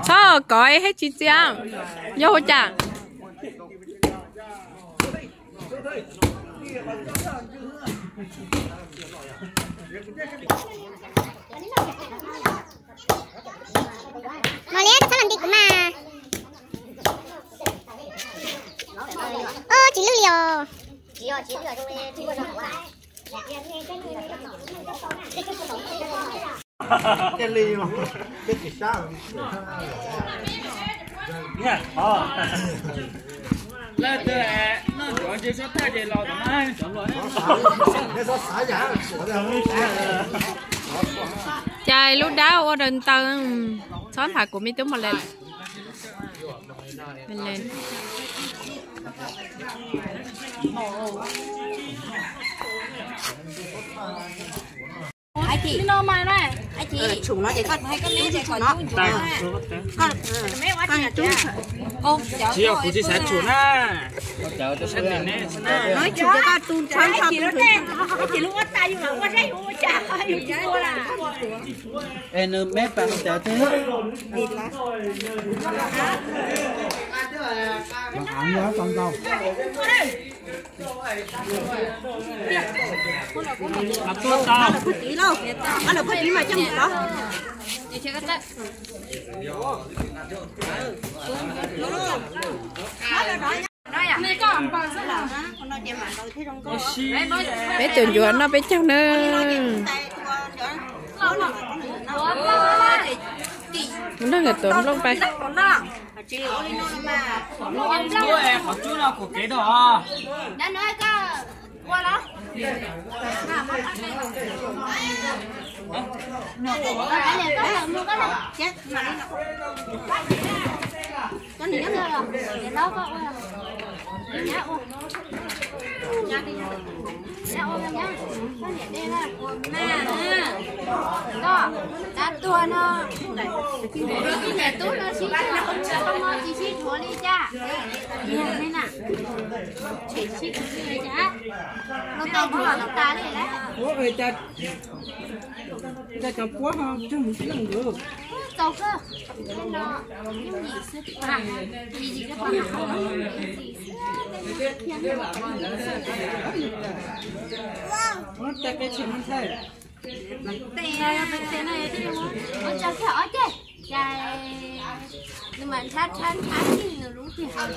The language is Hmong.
Txhob kov es hej tsis txias, yog ua cas? Mos liab, koj txhob los nti kuv mas. Tsis lwj li os. Cas lub dab ua daws ntaws, txhob nphav kuv me tub mos liab. Tsis yog kuv tsis xav tsum na. Es nws meb pas hauv cawv thiab. Peb tus ncuav noj peb caug na. Mus nrog nkawd tuav nplooj pais. Qhov tsub no kuv kev dog. Tab tuag no, niam tub no sib tshuav, tsis sib tshuav li cas. Sib tshuav li cas, los tas li lawm. Cov puab ho cog mus sib leej ntawd. Tau kawg, no, yim xwb, yim xwb. Tes peb tshem ntxhais. Tes no yog peb tes no yog tes no. Ua tsaug kiag ob ceg, cas nws mam nrhab nrhab nrhab nws lub tiag.